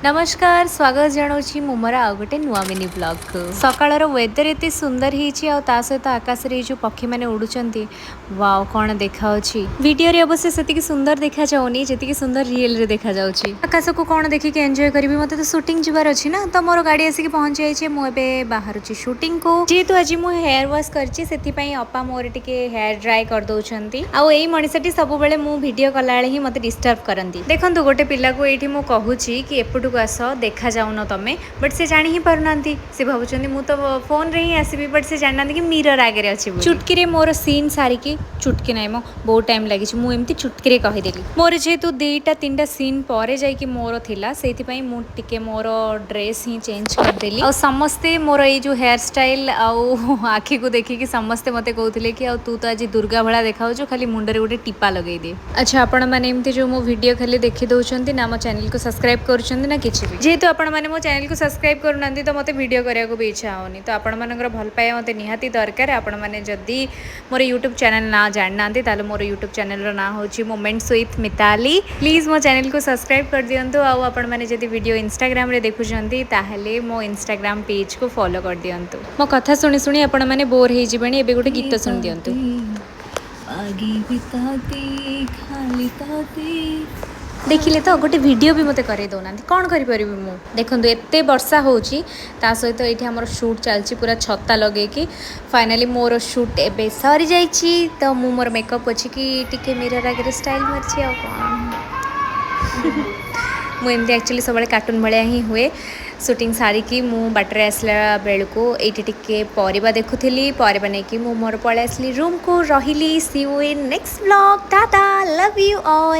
ନମସ୍କାର, ସ୍ୱାଗତ ଜଣାଉଛି ମୁଁ ମୋର ଆଉ ଗୋଟେ ନୂଆ ମିନି ବ୍ଲଗ୍କୁ। ସକାଳର ୱେଦର ଏତେ ସୁନ୍ଦର ହେଇଛି ଆଉ ତା ସହିତ ଆକାଶରେ ଏଇ ଯେଉଁ ପକ୍ଷୀମାନେ ଉଡ଼ୁଛନ୍ତି, ୱାଓ, କ'ଣ ଦେଖାଯାଉଛି! ଭିଡ଼ିଓରେ ଅବଶ୍ୟ ସେତିକି ସୁନ୍ଦର ଦେଖାଯାଉନି, ଯେତିକି ସୁନ୍ଦର ରିଏଲରେ ଦେଖାଯାଉଛି। ଆକାଶକୁ କ'ଣ ଦେଖିକି ଏନ୍ଜୟ କରିବି? ମୋତେ ତ ସୁଟିଂ ଯିବାର ଅଛି ନା। ତ ମୋର ଗାଡ଼ି ଆସିକି ପହଞ୍ଚି ଯାଇଛି, ମୁଁ ଏବେ ବାହାରୁଛି ସୁଟିଂକୁ। ଯେହେତୁ ଆଜି ମୁଁ ହେୟାର ୱାଶ୍ କରିଛି, ସେଥିପାଇଁ ଅପା ମୋର ଟିକେ ହେୟାର ଡ୍ରାଏ କରିଦେଉଛନ୍ତି। ଆଉ ଏଇ ମଣିଷଟି ସବୁବେଳେ ମୁଁ ଭିଡ଼ିଓ କଲାବେଳେ ହିଁ ମୋତେ ଡିଷ୍ଟର୍ବ କରନ୍ତି। ଦେଖନ୍ତୁ, ଗୋଟେ ପିଲାକୁ ଏଇଠି ମୁଁ କହୁଛି କି ଏପଟକୁ ଆସ, ଦେଖାଯାଉନ ତମେ, ବଟ୍ ସେ ଜାଣି ହିଁ ପାରୁନାହାନ୍ତି। ସେ ଭାବୁଛନ୍ତି ମୁଁ ତ ଫୋନ୍ରେ ହିଁ ଆସିବି, ବଟ୍ ସେ ଜାଣିନାହାନ୍ତି କି ମିରର ଆଗରେ ଅଛି ବୋଲି। ଚୁଟକିରେ ମୋର ସିନ୍ ସାରିକି, ଚୁଟକି ନାହିଁ ମୋ, ବହୁତ ଟାଇମ୍ ଲାଗିଛି, ମୁଁ ଏମିତି ଚୁଟକିରେ କହିଦେଲି। ମୋର ଯେହେତୁ ଦୁଇଟା ତିନିଟା ସିନ୍ ପରେ ଯାଇକି ମୋର ଥିଲା, ସେଇଥିପାଇଁ ମୁଁ ଟିକେ ମୋର ଡ୍ରେସ୍ ହିଁ ଚେଞ୍ଜ କରିଦେଲି। ଆଉ ସମସ୍ତେ ମୋର ଏଇ ଯେଉଁ ହେୟାର ଷ୍ଟାଇଲ୍ ଆଉ ଆଖିକୁ ଦେଖିକି ସମସ୍ତେ ମୋତେ କହୁଥିଲେ କି ଆଉ ତୁ ତ ଆଜି ଦୁର୍ଗା ଭଳିଆ ଦେଖାଉଛୁ, ଖାଲି ମୁଣ୍ଡରେ ଗୋଟେ ଟିପା ଲଗେଇଦେ। ଆଚ୍ଛା, ଆପଣମାନେ ଏମିତି ଯେଉଁ ମୋ ଭିଡ଼ିଓ ଖାଲି ଦେଖି ଦେଉଛନ୍ତି ନା ମୋ ଚ୍ୟାନେଲକୁ ସବସ୍କ୍ରାଇବ୍ କରୁଛନ୍ତି ନା କିଛି ବି? ଯେହେତୁ ଆପଣମାନେ ମୋ ଚ୍ୟାନେଲକୁ ସବସ୍କ୍ରାଇବ୍ କରୁନାହାନ୍ତି, ତ ମୋତେ ଭିଡ଼ିଓ କରିବାକୁ ବି ଇଚ୍ଛା ହେଉନି। ତ ଆପଣମାନଙ୍କର ଭଲ ପାଇବା ମୋତେ ନିହାତି ଦରକାର। ଆପଣମାନେ ଯଦି ମୋର ୟୁଟ୍ୟୁବ୍ ଚ୍ୟାନେଲ୍ ନାଁ ଜାଣିନାହାନ୍ତି, ତାହେଲେ ମୋର ୟୁଟ୍ୟୁବ୍ ଚ୍ୟାନେଲ୍ର ନାଁ ହେଉଛି ମୋମେଣ୍ଟସ୍ ୱିଥ୍ ମିତାଲି। ପ୍ଲିଜ୍ ମୋ ଚ୍ୟାନେଲକୁ ସବସ୍କ୍ରାଇବ୍ କରିଦିଅନ୍ତୁ। ଆଉ ଆପଣମାନେ ଯଦି ଭିଡ଼ିଓ ଇନଷ୍ଟାଗ୍ରାମରେ ଦେଖୁଛନ୍ତି, ତାହେଲେ ମୋ ଇନଷ୍ଟାଗ୍ରାମ ପେଜ୍କୁ ଫଲୋ କରିଦିଅନ୍ତୁ। ମୋ କଥା ଶୁଣି ଶୁଣି ଆପଣମାନେ ବୋର୍ ହେଇଯିବେଣି, ଏବେ ଗୋଟେ ଗୀତ ଶୁଣି ଦିଅନ୍ତୁ। ମାଗିବି ତତେ, ଖାଲି ତତେ। ଦେଖିଲେ ତ, ଗୋଟେ ଭିଡ଼ିଓ ବି ମୋତେ କରେଇ ଦେଉନାହାନ୍ତି। କ'ଣ କରିପାରିବି ମୁଁ? ଦେଖନ୍ତୁ, ଏତେ ବର୍ଷା ହେଉଛି, ତା ସହିତ ଏଇଠି ଆମର ସୁଟ୍ ଚାଲିଛି ପୁରା ଛତା ଲଗେଇକି। ଫାଇନାଲି ମୋର ସୁଟ୍ ଏବେ ସରିଯାଇଛି। ତ ମୁଁ ମୋର ମେକଅପ୍ ପୋଛିକି ଟିକେ ମିରର ଆଗରେ ଷ୍ଟାଇଲ୍ ମାରିଛି, ଆଉ କ'ଣ? ମୁଁ ଏମିତି ଆକ୍ଚୁଆଲି ସବୁବେଳେ କାର୍ଟୁନ୍ ଭଳିଆ ହିଁ ହୁଏ। ସୁଟିଂ ସାରିକି ମୁଁ ବାଟରେ ଆସିଲା ବେଳକୁ ଏଇଠି ଟିକେ ପରିବା ଦେଖୁଥିଲି। ପରିବା ନେଇକି ମୁଁ ମୋର ପଳେଇ ଆସିଲି ରୁମ୍କୁ। ରହିଲି, see you in next vlog. Tata, love you all.